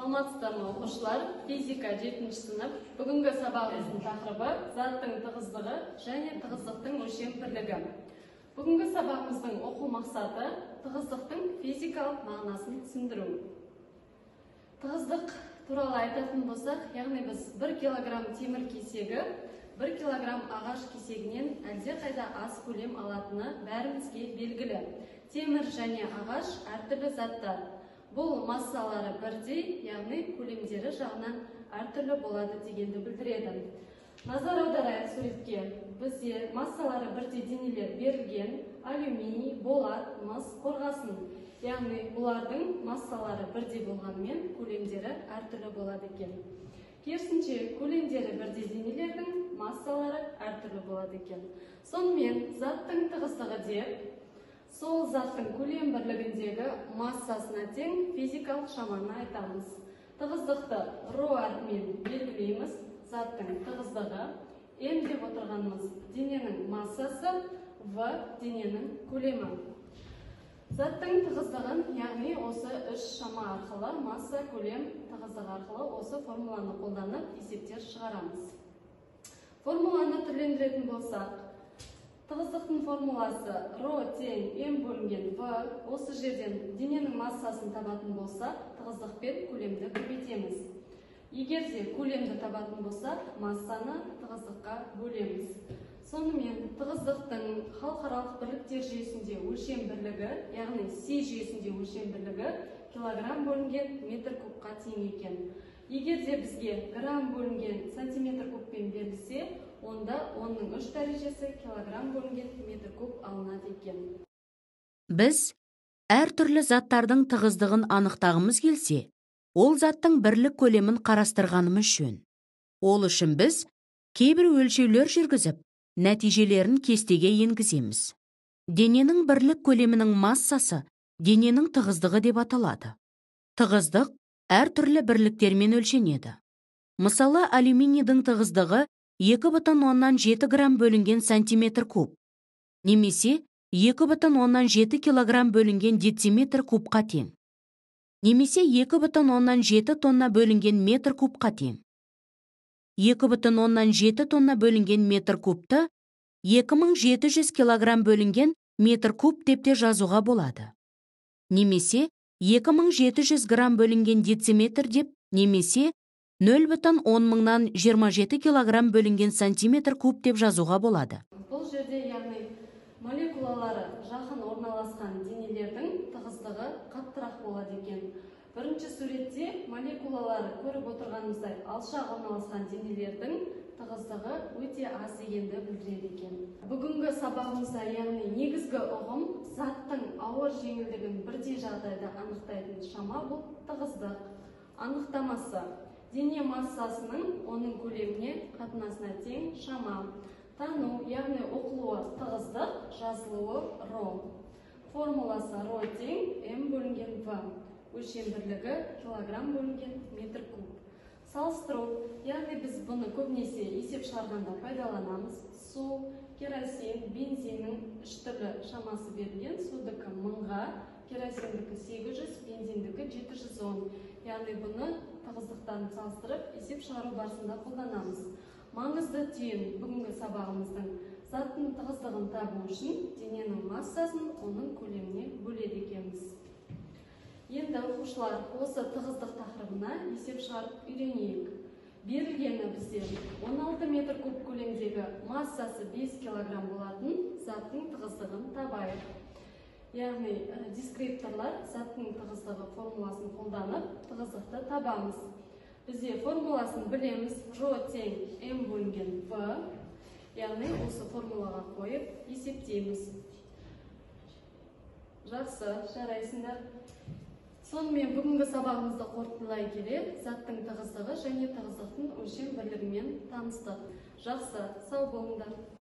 Саламатсыздар ма, оқушылар? Физика, 7 сынып. Бүгінгі сабағымыздың тақырыбы: заттың тығыздығы және тығыздықтың өлшем бірлігі. Бүгінгі сабағымыздың оқу мақсаты: тығыздықтың физикалық мағынасын түсіндіру. Тығыздық туралы айтатын болсақ, яғни біз 1 килограмм темір кесегі 1 килограмм ағаш кесегінен әлдеқайда аз көлем алатыны бәрімізге белгілі. Темір және ағаш әртүрлі заттар. Бұл массалары бірдей, яғни көлемдері жағынан әртүрлі болады дегенді білдіреді. Назар аударайық суретке. Бізде массалары бірдей денелер берілген: алюминий, болат, мыс, қорғасын. Яғни бұлардың массалары бірдей болғанымен, көлемдері әртүрлі болады екен. Керісінше, көлемдері бірдей денелердің массалары әртүрлі болады екен. Сонымен, заттың тығыздығы деп сол заттың көлем бірлігіндегі массасына тең физикалық шаманы айтамыз. Тығыздықты ро әрпімен белгілейміз. Заттың тығыздығы, М деп отырғанымыз дененің массасы, В дененің көлемі. Заттың тығыздығын, яғни осы үш шама арқылы, масса, көлем, тығыздық арқылы осы формуланы қолданып есептер шығарамыз. Формуланы түрлендіретін болсақ, тығыздықтың формуласы ро тең м бөлінген в. Осы жерден дененің массасын табатын болсақ, тығыздықпен көлемді көбейтеміз. Егер де көлемді табатын болсақ, массаны тығыздыққа бөлеміз. Сонымен, тығыздықтың халықаралық бірліктер жүйесінде өлшем бірлігі, яғни СИ жүйесінде өлшем бірлігі килограмм бөлінген метр кубқа тең екен. Егер де бізге грамм бөлінген сантиметр кубпен берілсе, онда оның 3 дәрежесі килограмм бөлінген метр куб алынады екен. Біз әртүрлі заттардың тығыздығын анықтағымыз келсе, ол заттың бірлік көлемін қарастырғанымыз жөн. Ол үшін біз кейбір өлшеулер жүргізіп, нәтижелерін кестеге енгіземіз. Дененің бірлік көлемінің массасы дененің тығыздығы деп аталады. Тығыздық әртүрлі бірліктермен өлшенеді. Мысалы, алюминийдің тығыздығы 2,7 грамм бөлінген сантиметр куб немесе 2,7 килограмм бөлінген дециметр кубқа тең, немесе 2,7 тонна бөлінген метр кубқа тең. 2,7 тонна бөлінген метр кубты 2700 килограмм бөлінген метр куб деп те жазуға болады. Немесе 2700 грамм бөлінген дециметр деп, немесе 0,01027 килограмм бөлінген сантиметр куб деп жазуға болады. Бұл жерде, яғни молекулалары жақын орналасқан денелердің тығыздығы қаттырақ болады екен. Бірінші суретте молекулалары, көріп отырғанымыздай, алшақ орналасқан денелердің тығыздығы өте аз дегенді білдіреді екен. Бүгінгі сабағымызда, яғни негізгі ұғым: заттың ауыр жеңілдігін бірдей жағдайда анықтайтын шама бұл тығыздық. Анықтамасы: дене массасының оның көлеміне қатынасына тең шама. Тану, яғни оқылуы тығыздық, жазылуы ро. Формуласы ро тең м бөлінген в. Өлшем бірлігі килограмм бөлінген метр куб. Салыстыру, яғни біз бұны көбінесе есеп шығарғанда пайдаланамыз. Су, керосин, бензиннің үш түрлі шамасы берілген. Судікі 1000-ға, керосиндікі 800, бензиндікі 710. Яғни бұны тығыздықтан салыстырып есеп шығару барысында қолданамыз. Маңызды түйін бүгінгі сабағымыздың: заттың тығыздығын табу үшін дененің массасын оның көлеміне бөледі екенбіз. Енді, оқушылар, осы тығыздық тақырыбына есеп шығарып үйренейік. Берілгені бізде 16 метр куб көлемдегі, массасы 5 килограмм болатын заттың тығыздығын табайық. Яғни дескрипторлар заттың тығыздығы формуласын қолданып тығыздықты табамыз. Бізде формуласын білеміз: ро тең м бөлінген в. Яғни осы формулаға қойып есептейміз. Жақсы, жарайсыңдар. Сонымен, бүгінгі сабағымызды қорытындылай келе, заттың тығыздығы және тығыздықтың өлшем бірлігімен таныстық. Жақсы, сау болыңдар.